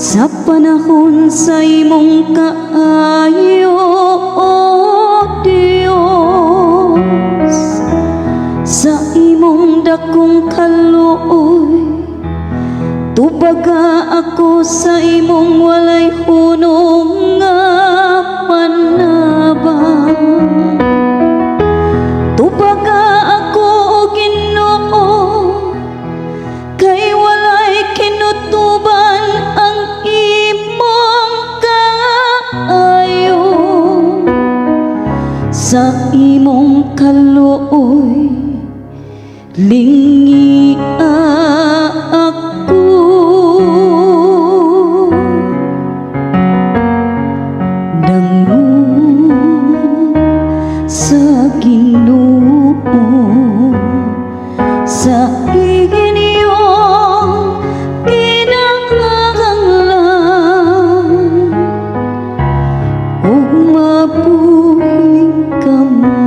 Sa panahon sa imong kaayo, O Dios, sa imong dakong kaluoy, tubaga ako sa imong walay hunong nga panabang. Tubaga ako, O Ginoo, kay walay kinutuban ang imong kaayo. Sa imong kaluoy, lingia ako. Dangog sa Ginoo sa inyong kinahanglan ug mabuhi kamo.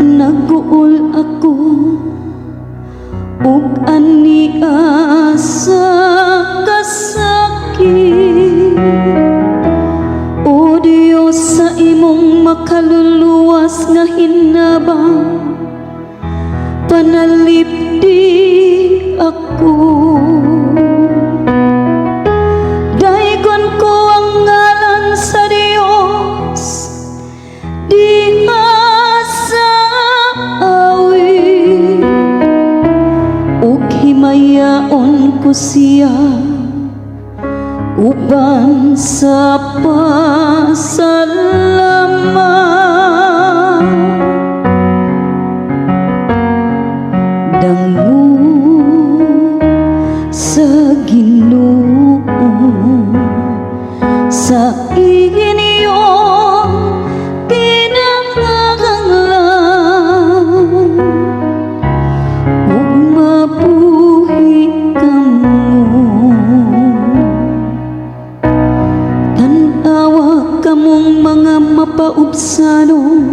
Nag-uol ako ug ania sa kasakit. O Diyos, sa imong makaluluwas nga hinabang, panalipdi ako. Daygon ko ang ngalan sa Dios diha sa awit ug himayaon ko siya uban sa pasalamat. Dangog sa Ginoo sa inyong kinahanglan ug mabuhi kamo. Tan-awa kamong mga mapaubsanon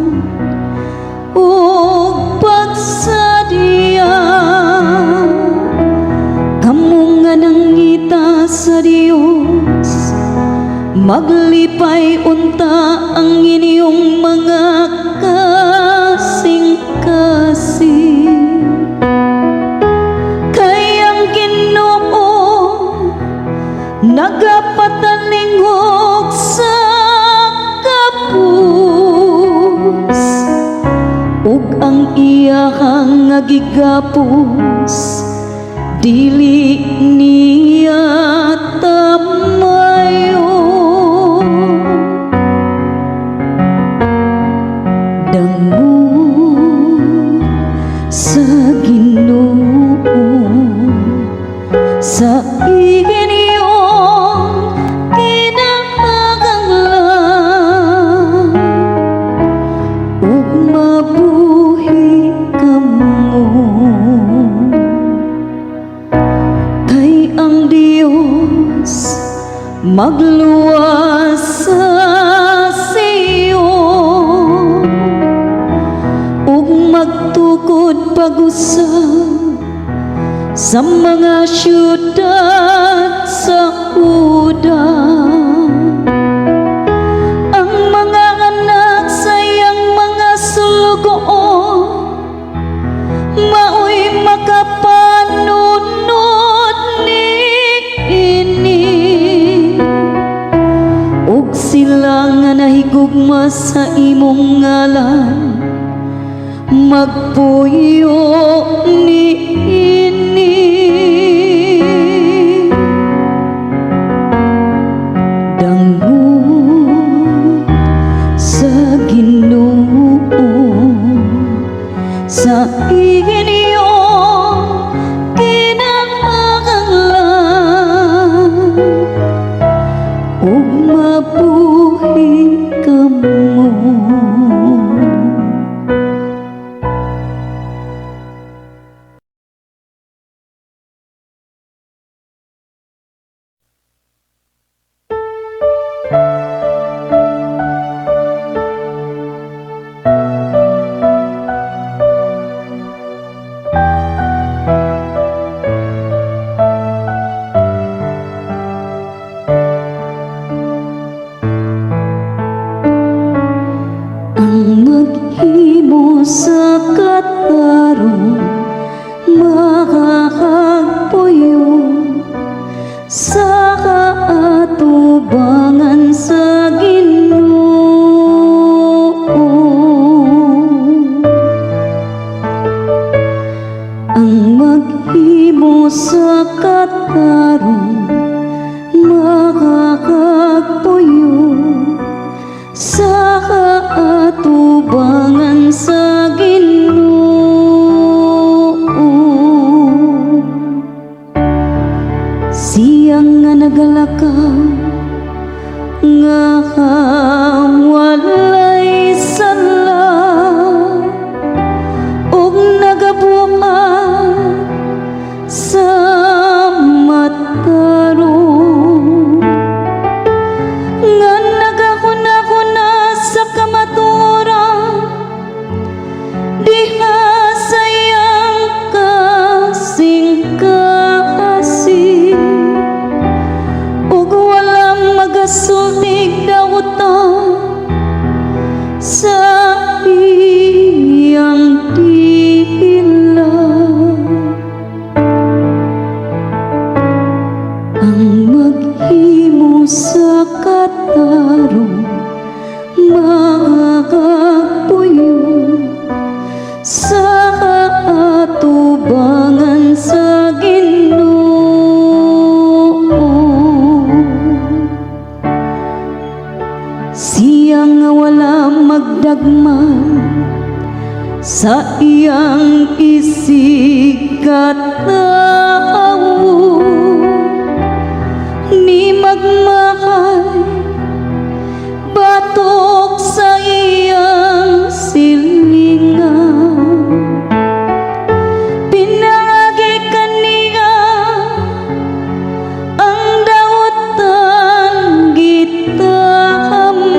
ug pagsadya, kamo nga nangita sa Dios, maglipay unta ang inyong mga kasing-kasing, kay ang Ginoo nagapatalingog sa kapos ug ang iyahang nga gigapos dili niya tamayon. Dangog sa Ginoo sa inyong kinahanglan ug mabuhi kamo, kay ang Dios magluwas sa Sion ug magtukod pag-usab sa mga syudad sa Juda. Ang mga anak sa iyang mga sulugoon maoy makapanunod niini ug sila nga nahigugma sa imong ngalan magpuyo niini. Dangog sa Ginoo sa inyong kinahanglan ug mabuhi kamo. Katarong makakagpuyo sa kaatubangan sa Ginoo. Siya nga nagalakaw nga walay sala ug nagabuhat sa matarong, nga nagahuna-huna sa kamatuoran diha sa iyang kasing-kasing ug wala magasultig dautan sa iyang dila. Ang maghimo sa katarong makakagpuyo sa kaatubangan sa Ginoo. Siya nga wala magdagman sa iyang isigkatawo ni magmahay batok sa iyang silingan. Pinaagi kaniya ang dautan gitahaman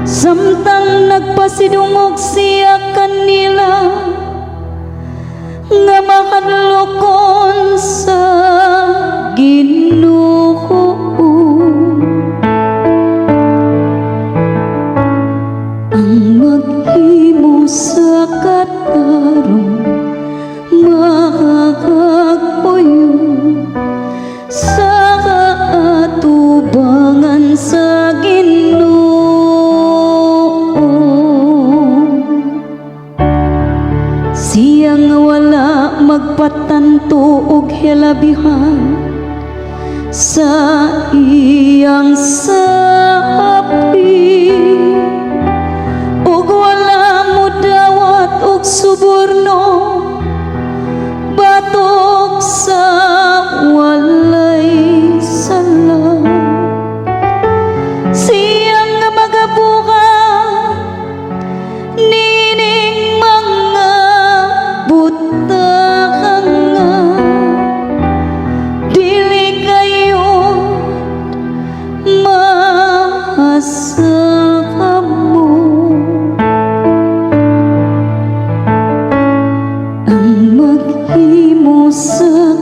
samtang nagpasidungog siya kanila nga mahadlokon sa Ginoo. Ang maghimo sa katarong makakagpuyo sa kaatubangan sa Ginoo. Siya nga wala magpatanto og hilabihan sa iyang sapi ug wala modawat og suborno batok sa walay sala. Siya nga magabuhat nining mga butang nga dili kayo mahasakamo. Ang maghimo sa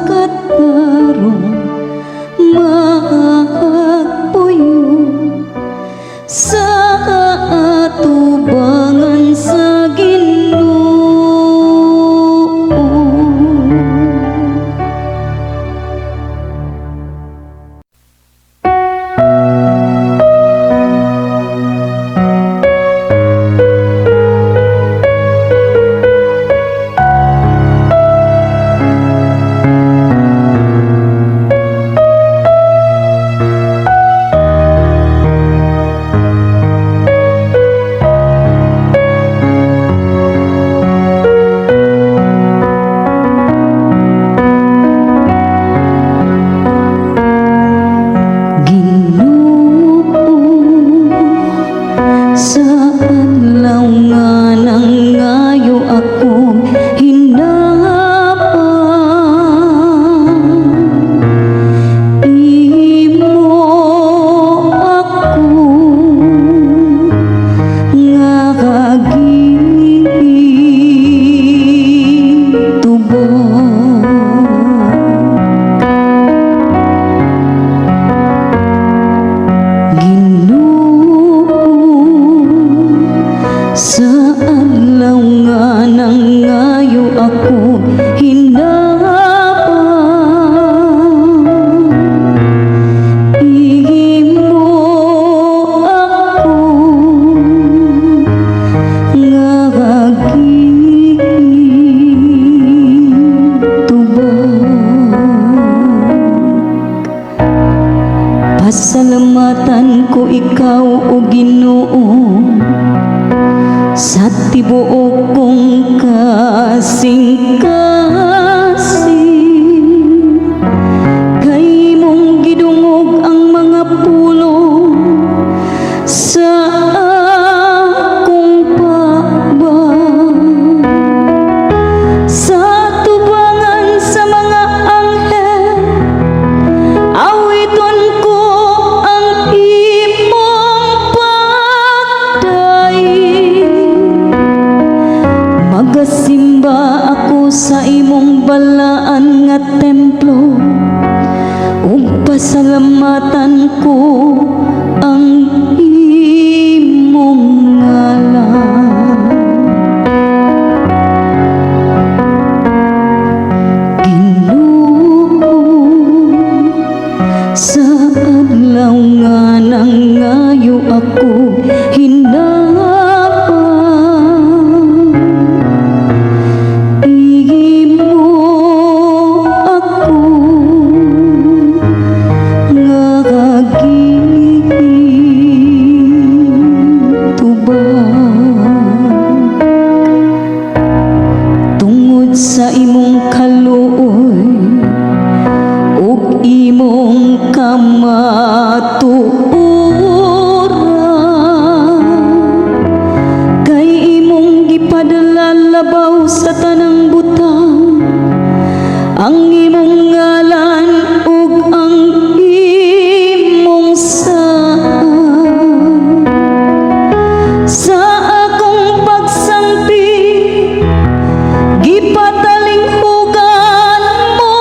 ikaw, o Ginoo, sa tibuok kong kasing-kasing, kay imong gidungog ang mga pulong sa akong paba. Sa tubangan sa mga anghel, awiton ko ang imong pagdaig. Magasimba ako sa imong balaan nga templo ug pasalamatan ko ang imong ngalan. Ginoo, sa adlaw nga nangayo ako hinabang, imo ako nga gitubag. Tungod sa imong kaluoy ug imong kamatuoran, kay imong gipadala labaw sa tanang butang ang imong ngalan ug ang imong saad. Sa akong pagsangpi, gipatalinghugan mo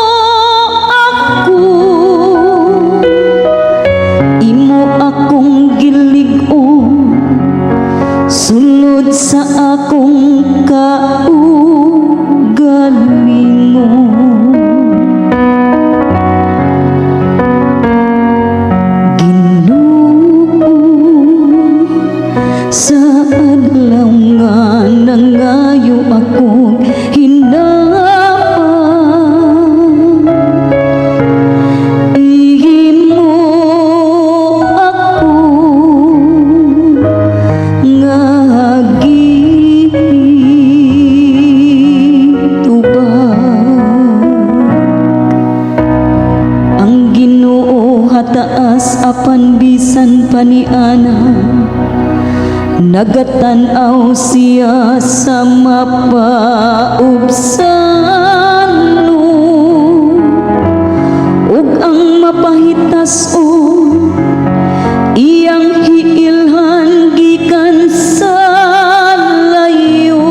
ako. Imo akong gilig-on sulod sa akong kaugalingon. Ginoo, sa adlaw nga nangayo ako hinabang, imo ako nga gitubag. Ang Ginoo hataas, apan bisan pa niana, nagatan-aw siya sa mapaubsanon ug ang mapahitason iyang hiilhan gikan sa layo.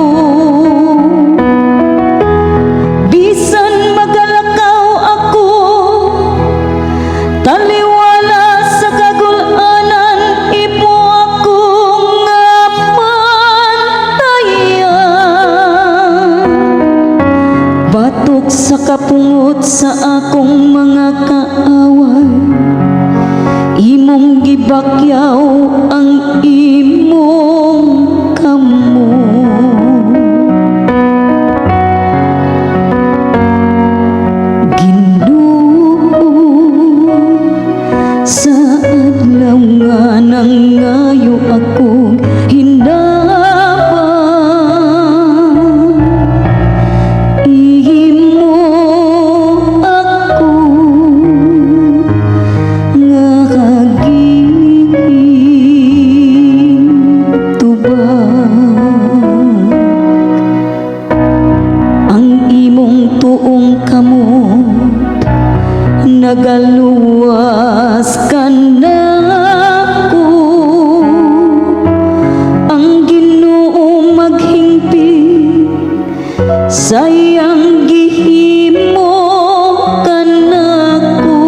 Bisan magalakaw ako taliwala sa kagul-anan, imo ako nga bantayan. Batok sa kapungot sa akong mga kaaway, imong gibakyaw ang imong kamot. Ginoo, sa adlaw nga nangayo ako hinabang, imo ako nga gitubag. Ang imong tuong kamot nagaluwas kanako. Ang Ginoo maghingpit sa iyang gihimo kanako.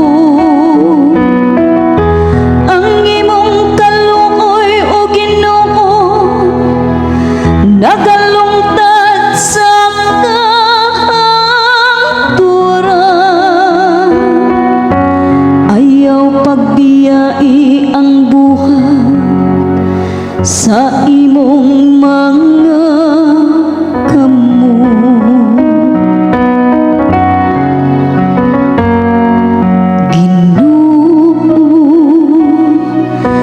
Ang imong kaluoy, o Ginoo, nagalungtad sa kahangturan. Ayaw pagbiyai ang buhat sa imong mga kamot. Ginoo,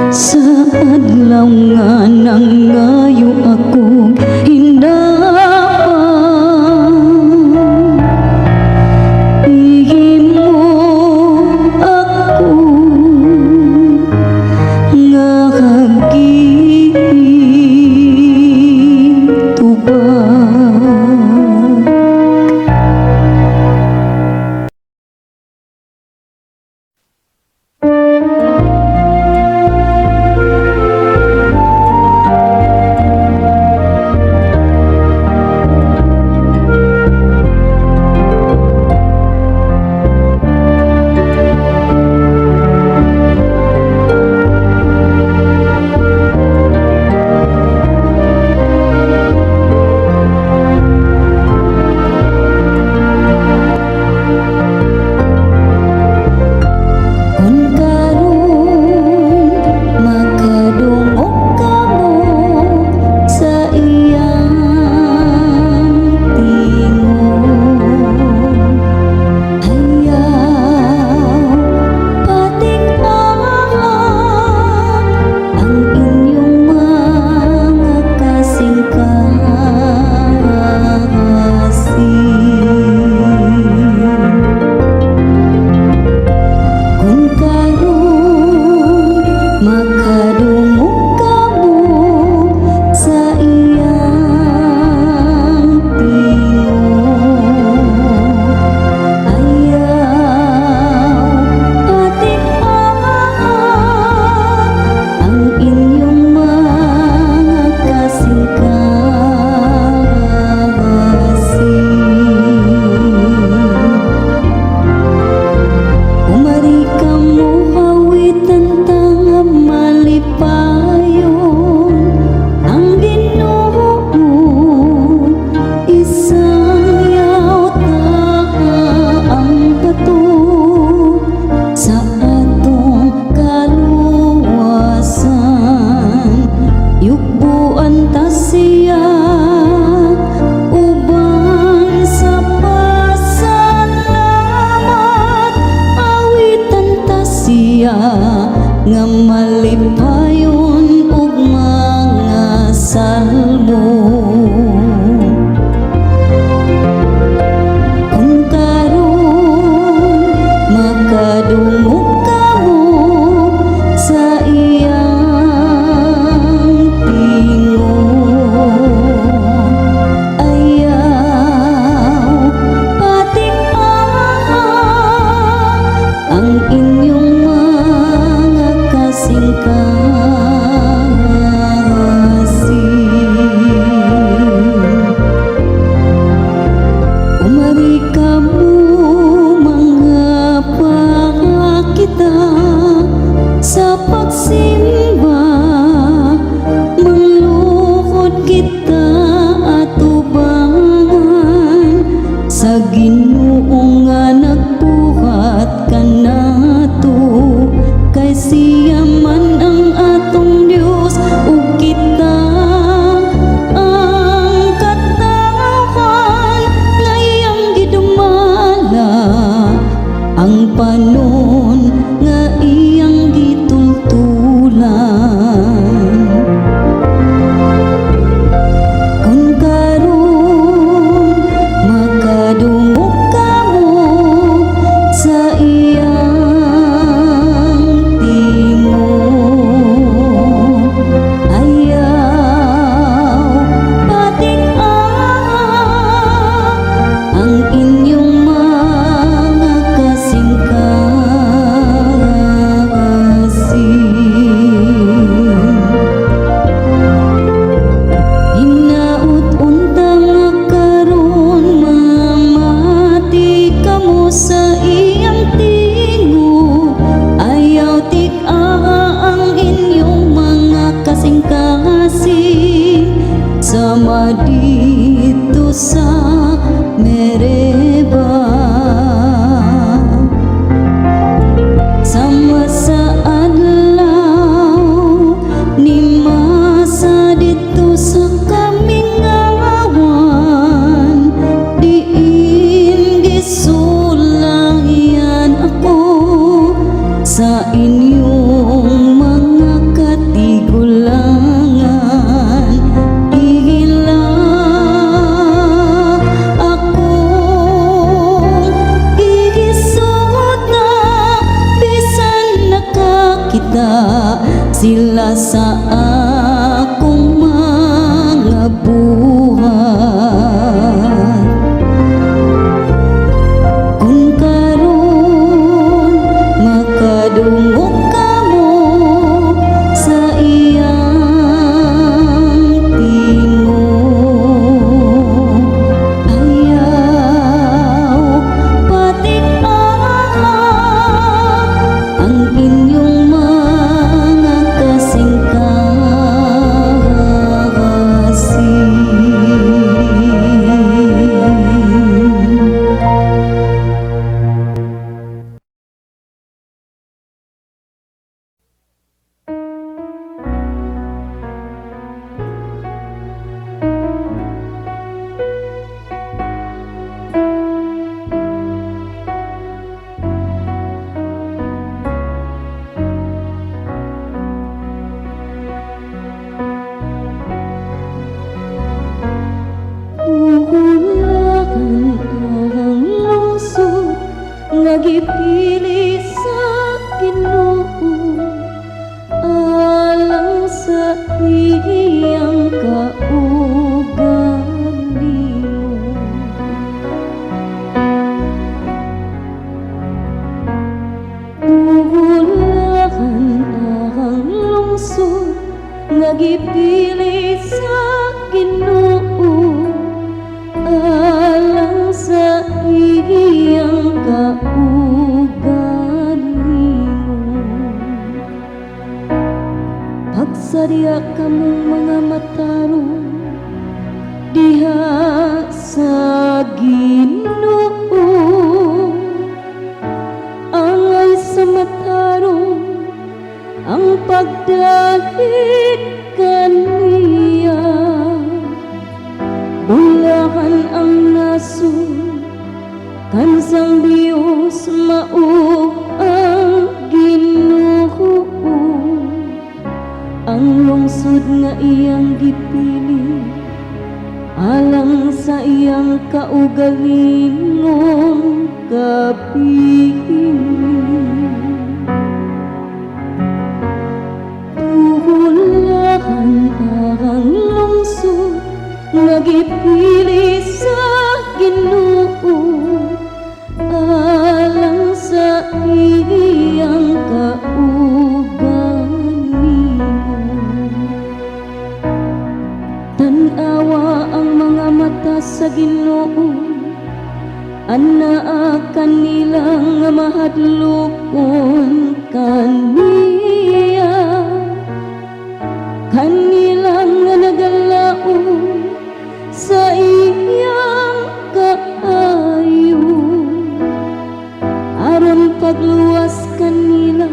sa nga malipayon ug mga salmo. Kung karon makadungog kamo sa iyang tingog, ayaw patig-a ang inyong mga kasing-kasing. Umari kamo, mga pakita, sa pagsimba. Manglukod kita atubangan sa Ginoo nga nagbuhat kanato, kay siya man ang atong Dios ug kita ang katawhan nga iyang gidumala, ang panon nga iyang gitultulan. Kung karon makadungog kamo sa iyang tingog, ayaw patig-a ang inyong mga kasing-kasing. Hinaot unta nga karon mamati kamo sa iyang tingog. Ayaw tig-a ang inyong mga kasing-kasing sama didto sa Meriba, sama sa adlaw ni Masa didto sa kamingawan, diin gisulayan ako sa inyong mga katigulangan. Ila akong gigisuot bisan nakakita sila sa akong mga buhat. Kung karon makadungog kamo sa iyang tingog, ayaw patig-a ang inyong mga kasing-kasing. Bulahan ang lungsod nga gipili sa Ginoo alang sa iyang kaugalingon. Bulahan ang lungsod nga gipili sa Ginoo alang sa iyang kaugalingon. Pagsadya kamong mga matarong diha sa Ginoo. Angay sa matarong ang pagdahig kaniya. Bulahan ang nasod kansang Diyos mao ang Ginoo. Ang lungsod nga iyang gipili alang sa iyang kaugalingong kapili. Tulahan ang lungsod nga gipili sa Ginoo alang sa iyang kaugalingon. Tan-awa ang mga mata sa Ginoo anaa kanila nga mahadlokon kaniya, kanila nga nagalaom sa iyang kaayo, aron pagluwas kanila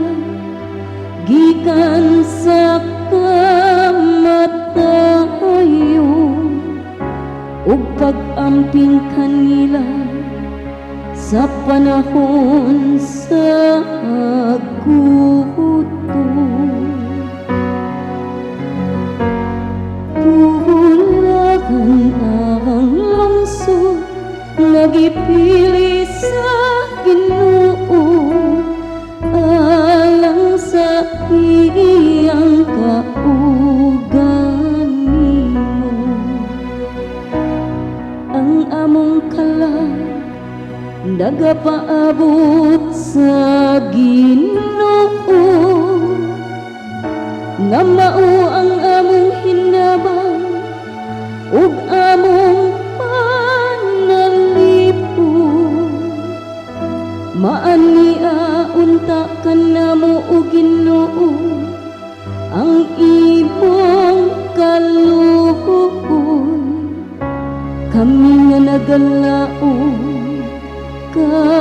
gikan sa kamatayon ug pag-amping kanila sa panahon sa gutom. Tulahan ang lungsod nga gipili sa Ginoo alang sa iyang kaugalingon. Ang among kalag nagapaabot sa Ginoo nga mao ang among hinabang ug among panalipon. Maania unta kanamo, o Ginoo, ang imong kaluoy, kami nga nagalaom kaniya.